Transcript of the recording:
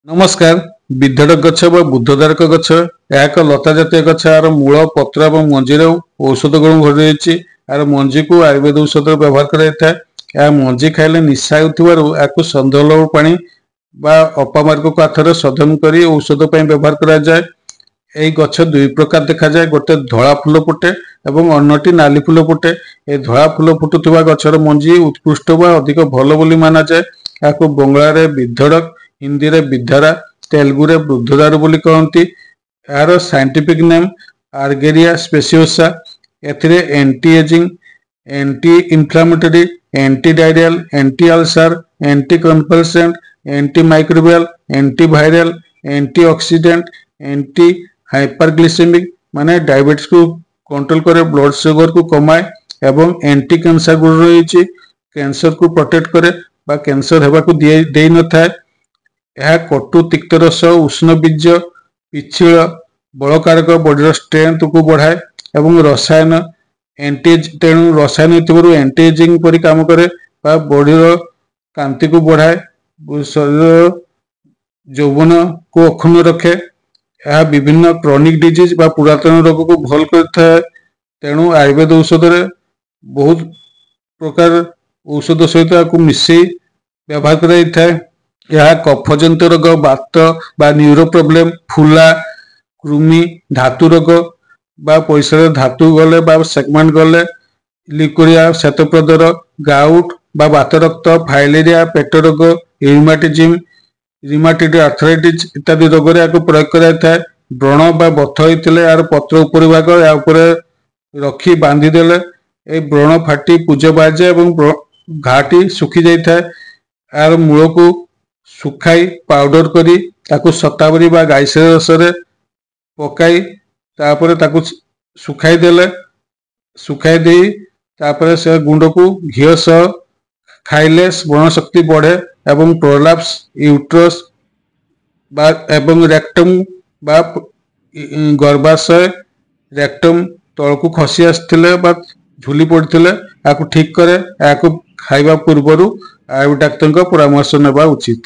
ନମସ୍କାର। ବିଧଡ଼କ ଗଛ ବା ବୁଦ୍ଧଦାରକ ଗଛ, ଏହା ଏକ ଲତା ଜାତୀୟ ଗଛ। ଏହାର ମୂଳ, ପତ୍ର ଏବଂ ମଞ୍ଜିର ଔଷଧ ଗୁଣ ଭରି ରହିଛି। ଏହାର ମଞ୍ଜିକୁ ଆୟୁର୍ବେଦ ଔଷଧରେ ବ୍ୟବହାର କରାଯାଇଥାଏ। ଏହା ମଞ୍ଜି ଖାଇଲେ ନିଶା ହେଉଥିବାରୁ ଏହାକୁ ସନ୍ଧଲଉ ପାଣି ବା ଅପାମାର୍ଗ କାଠରେ ଶୋଧନ କରି ଔଷଧ ପାଇଁ ବ୍ୟବହାର କରାଯାଏ। ଏହି ଗଛ ଦୁଇ ପ୍ରକାର ଦେଖାଯାଏ, ଗୋଟେ ଧଳା ଫୁଲ ଫୁଟେ ଏବଂ ଅନ୍ୟଟି ନାଲି ଫୁଲ ଫୁଟେ। ଏ ଧଳା ଫୁଲ ଫୁଟୁଥିବା ଗଛର ମଞ୍ଜି ଉତ୍କୃଷ୍ଟ ବା ଅଧିକ ଭଲ ବୋଲି ମାନାଯାଏ। ଏହାକୁ ବଙ୍ଗଳାରେ ବିଧଡ଼କ, ହିନ୍ଦୀରେ ବିଧରା, ତେଲୁଗୁରେ ବୃଦ୍ଧଦାରୁ ବୋଲି କହନ୍ତି। ଏହାର ସାଇଣ୍ଟିଫିକ ନେମ୍ ଆର୍ଗେରିଆ ସ୍ପେସିଓସା। ଏଥିରେ anti ageing, anti inflammatory, anti diarrhoeal, anti ulcer, anti convulsant, anti microbial, anti viral, anti oxidant, anti hyperglycemic, ମାନେ ଡାଇବେଟିସକୁ କଣ୍ଟ୍ରୋଲ କରେ, ବ୍ଲଡ ସୁଗରକୁ କମାଏ ଏବଂ ଆଣ୍ଟି କ୍ୟାନ୍ସର ଗୁଣ ରହିଛି। କ୍ୟାନ୍ସରକୁ ପ୍ରୋଟେକ୍ଟ କରେ ବା କ୍ୟାନ୍ସର ହେବାକୁ ଦେଇନଥାଏ। ଏହା କଟୁ, ତିକ୍ତରସ, ଉଷ୍ଣ ବୀର୍ଯ୍ୟ, ପିଚ୍ଛିଳ, ବଳକାରକ, ବଡିର ଷ୍ଟ୍ରେନ୍ଥକୁ ବଢାଏ ଏବଂ ରସାୟନ ଆଣ୍ଟି, ତେଣୁ ରସାୟନ ଥିବାରୁ ଆଣ୍ଟି ଏଜିଂ ପରି କାମ କରେ ବା ବଡିର କାନ୍ତିକୁ ବଢାଏ, ଶରୀରର ଯୌବନକୁ ଅକ୍ଷୁଣ୍ଣ ରଖେ। ଏହା ବିଭିନ୍ନ କ୍ରନିକ ଡିଜିଜ ବା ପୁରାତନ ରୋଗକୁ ଭଲ କରିଥାଏ। ତେଣୁ ଆୟୁର୍ବେଦ ଔଷଧରେ ବହୁତ ପ୍ରକାର ଔଷଧ ସହିତ ଏହାକୁ ମିଶେଇ ବ୍ୟବହାର କରାଯାଇଥାଏ। ଏହା କଫଜନିତ ରୋଗ, ବାତ ବା ନ୍ୟୁରୋ ପ୍ରୋବ୍ଲେମ, ଫୁଲା, କୃମି, ଧାତୁ ରୋଗ ବା ପରିସ୍ରାରେ ଧାତୁ ଗଲେ ବା ସେଗମେଣ୍ଟ ଗଲେ, ଲିକୋରିଆ, ଶ୍ଵେତପ୍ରଦର, ଗାଉଟ ବା ବାତରକ୍ତ, ଫାଇଲେରିଆ, ପେଟ ରୋଗ, ରିଉମାଟିଜିମ୍, ରିଉମାଟିଡ ଆର୍ଥରାଇଟିସ୍ ଇତ୍ୟାଦି ରୋଗରେ ଏହାକୁ ପ୍ରୟୋଗ କରାଯାଇଥାଏ। ବ୍ରଣ ବା ବଥ ହେଇଥିଲେ ଏହାର ପତ୍ର ଉପରି ଭାଗ ଏହା ଉପରେ ରଖି ବାନ୍ଧିଦେଲେ ଏହି ବ୍ରଣ ଫାଟି ପୂଜ ବାହାରିଯାଏ ଏବଂ ଘାଟି ଶୁଖି ଯାଇଥାଏ। ଏହାର ମୂଳକୁ ଶୁଖାଇ ପାଉଡର କରି ତାକୁ ଶତାବରୀ ବା ଗାଈ ରସରେ ପକାଇ ତାପରେ ତାକୁ ଶୁଖାଇ ଦେଲେ, ଶୁଖାଇ ଦେଇ ତାପରେ ସେ ଗୁଣ୍ଡକୁ ଘିଅ ସହ ଖାଇଲେ ସ୍ମରଣ ଶକ୍ତି ବଢେ ଏବଂ ପ୍ରୋଲାପ୍ସ ୟୁଟ୍ରସ୍ ବା ଏବଂ ରେକ୍ଟମ ବା ଗର୍ଭାଶୟ ରେକ୍ଟମ ତଳକୁ ଖସି ଆସିଥିଲେ ବା ଝୁଲି ପଡ଼ିଥିଲେ ଏହାକୁ ଠିକ କରେ। ଏହାକୁ ଖାଇବା ପୂର୍ବରୁ ଆୟୁର୍ବେଦ ଡାକ୍ତରଙ୍କ ପରାମର୍ଶ ନେବା ଉଚିତ।